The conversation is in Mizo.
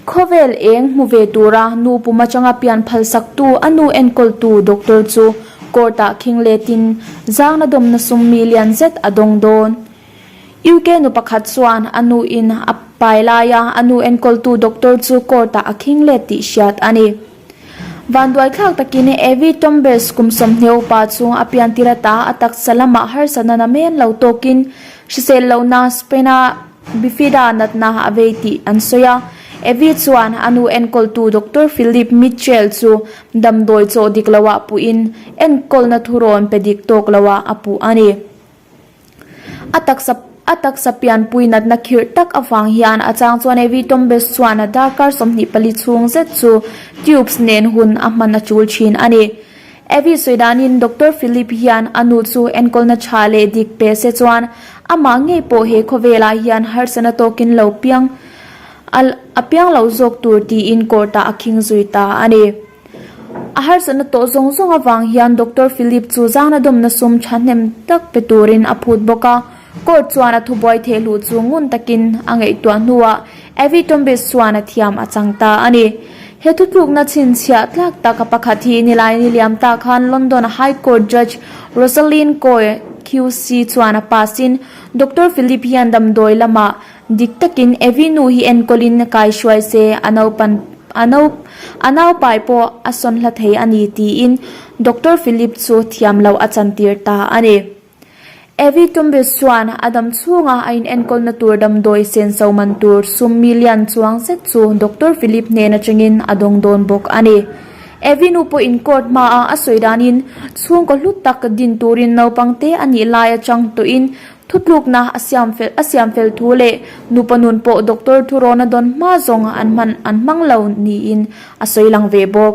Khawvel eng hmu ve tura nu pum atanga pian phalsaktu a nu enkawltu doctor chu court-ah khing letin zangna dawmna sum million zet a dawng dawn. UK nu pakhat chuan a nu in a pai laia a nu enkawltu doctor chu court-ah a khing let tih hriat a ni. Vanduaithlak takin Evie Tombes kum 20 upa chu a piantir ata a taksa lamah harsatna namen lo tawkin hrisel lohna Spain-a Bifida natna a vei tih an sawi a. Evie chuan a nu enkawltu Doctor Philip Mitchell chu damdawi chaw dik loah puhin enkawlna thurawn pe dik tawk loah a puh a ni. A taksa a taksa pianpui natna khirh tak avang hian a chang chuan Evie Tombes chuan a darkar 24 chhung zet chu tubes nen hun a hman a tul thin a ni. Evie sawi danin Doctor Philip hian a nu chu enkawlna tha leh dik pe se chuan amah ngei pawh he khawvelah hian harsatna tawkin lo piang a piang lo zawk tur tiin court ah a khing zui ta a ni. A harsatna tawh zawng zawng avang hian Doctor Philip chu zana dawmna sum thahnem tak pe turin a phut bawk a. Court chuan a thubuai thehluh chu ngun takin a ngaihtuah hnuah Evie Tombis chuan a thiam a chang ta a ni. He thutlukna chhinchhiah tlak tak a pakhat hi nilai ni liam ta khan London High Court Judge Rosalind Coe QC chuan a pass in Doctor Philip hian damdawi lamah Dik takin Evi nu hi enkawlin kai hruai se a naupan a nau a naupai pawh a sawn hla thei a ni tiin Doctor Philip chu thiam loh a chantir ta a ni. Evi Tumbes chuan a dam chhunga a in enkawlna tur damdawi senso man tur sum million chuang zet chu Doctor Philip hnen atangin a dawng dawn bawk a ni. Evi nu pawhin court hmaah a sawi danin chhungkaw hlu tak din turin naupangte a nih lai atang tawhin Thutlukna a siam fel a siam fel thu leh nupa nun pawh doctor thurawn a dawn hma zawng an hman an hmang lo niin a sawi lang ve bawk.